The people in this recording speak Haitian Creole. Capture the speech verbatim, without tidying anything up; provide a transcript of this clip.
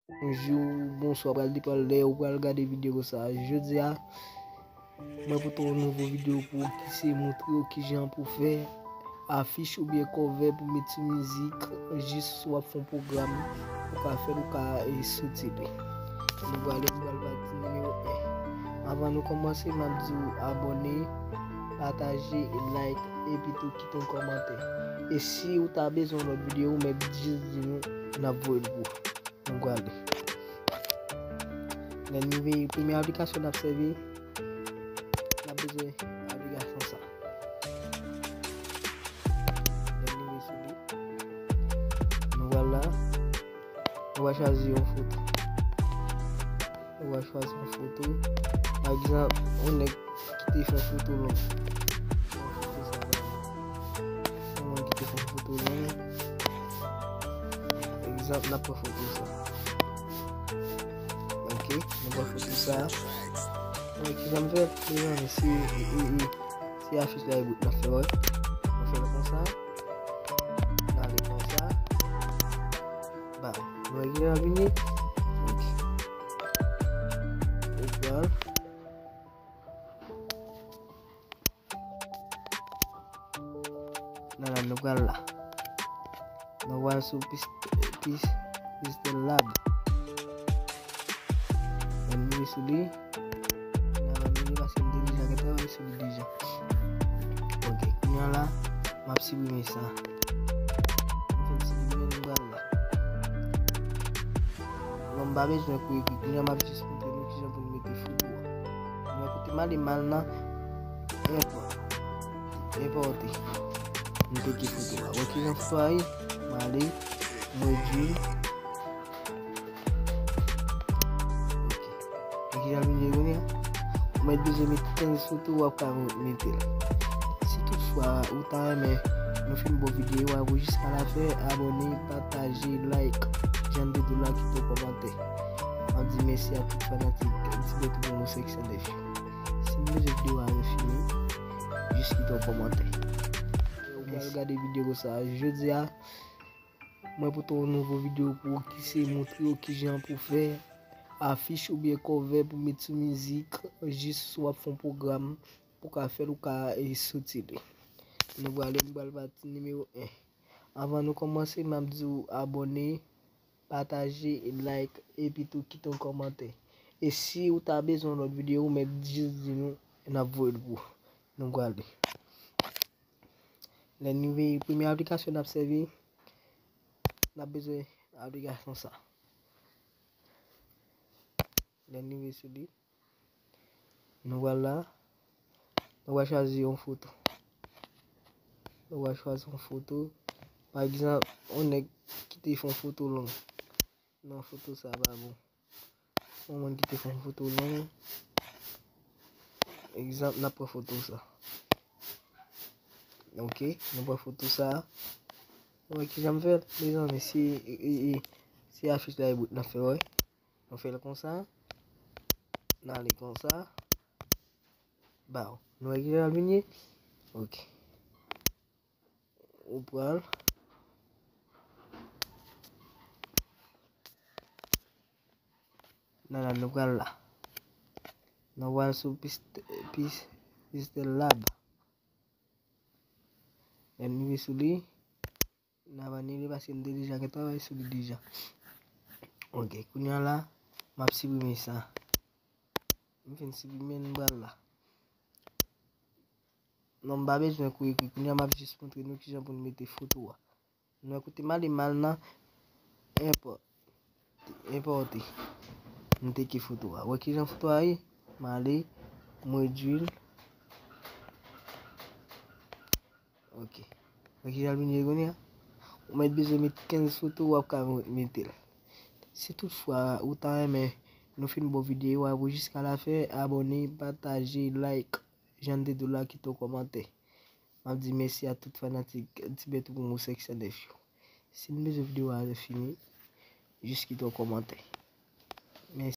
Bonjou, bonswa, pral depann lè ou pral gade videyo sa. Jodi a, mwen pote yon nouvo videyo pou ou ki se montre w kijan pou fè afich oubyen cover pou met sou mizik, jis w ap fè yon pwogram, ou ka fè l, ou ka, e, soti li. Nou prale, nou pral pati nimewo en. Anvan nou kòmanse, m ap di w abòne, pataje, like, epi tou kite yon kòmantè. E si ou ta bezwen lòt videyo, ou mèt jis di nou, n ap voye l pou ou. Nou prale. Lè n rive, premye aplikasyon n ap sèvi, n ap bezwen aplikasyon sa. Lè n rive sou li, nou pral la, nou va chwazi yon foto. Nou va chwazi yon foto. Pa egzanp, yon nèg ki te fè foto long. Yon foto sa la. Yon moun ki te fè foto long. Egzanp, n ap pran foto sa. Ok, nou pran foto sa. Ok, kijan m fè? Mezanmi, se, e, e, e, se afich la e bout n ap fè, wè. Nou fè l konsa. Nou ale konsa. Ba, nou wè kijan l vini? Ok. Nou pran. Nan la, nou pral la. Nou pral sou pis, pis, Pixel Lab. Lè m rive sou li. Nan la, nou paske m te deja gen travay sou li deja. Ok, kounye a la, m ap siprime sa. M fin siprime, nou pral la. Non, m pa bezwen kouri kouri. Kounye a m ap jis montre nou kijan pou nou mete foto a. Mwen kote m ale, m al nan enpòte. Enpòte. M teke foto a. Wè kijan foto a ye? M ale, m redui. Ok. Wè kijan l vin ye kounye a? Ou mèt bezwen met kenz foto, w ap ka mete l. Si toutfwa ou ta renmen nou fin bon videyo a, pou jiska lafen, abòne, pataje, like, jan de dola, kite yon kòmantè. M ap di mèsi a tout fanatik Tibèt Promo senk san nèf yo. Si nou bezwen videyo a fini, jis kite yon kòmantè. Ou pral gade videyo sa. Jodi a, mwen pote yon nouvo videyo pou ou ki se montre w kijan pou fè afich oubyen cover pou met sou mizik, jis w ap fè yon pwogram pou ka fè l, ou ka, e, soti li. Nou prale, nou pral pati nimewo en. Anvan nou kòmanse, m ap di w abòne, pataje, like, epi tou kite yon kòmantè. E si ou ta bezwen lòt videyo, ou mèt jis di nou, n ap voye l pou ou. Nou prale. Lè n rive, premye aplikasyon n ap sèvi, n ap bezwen aplikasyon sa. Lè n rive sou li, nou pral la, nou pral chwazi yon foto. Nou pral chwazi yon foto. Pa egzanp, yon nèg ki te fè yon foto long. Non, foto sa pa bon. Yon moun ki te fè yon foto long. Egzanp, n ap pran foto sa. Ok, nou pran foto sa. Wè kijan m fè l? Mezanmi, se, e, e, e, se afich la e bout n ap fè, wè. Nou fè l konsa. Nou ale konsa. Baw. Nou wè kijan l vin ye? Ok. Ou pral. Nan la, nou pral la. Nou pral sou pist-, pis-, Pixel Lab. Lè m rive sou li, n ap anile paske m te deja gen travay sou li deja. Ok, kounye a la, m ap siprime sa. M fin siprime, m pral la. Non, m pa bezwen kouri kouri. Kounye a m ap jis montre nou kijan pou nou mete foto a. Nou wè kote m ale, m al nan enpò-, enpòte. M teke foto a. Wè kijan foto a ye? M ale, m redui l. Ok. Wè kijan l vin ye kounye a? Ou mèt bezwen met kenz foto, w ap ka mete l. Si toutfwa ou ta renmen nou fin bon videyo a pou jiska lafen, abòne, pataje, like, jan de dola, kite yon kòmantè. M ap di mèsi a tout fanatik Tibèt Promo senk san nèf yo. Si n bezwen videyo a fini, jis kite yon kòmantè.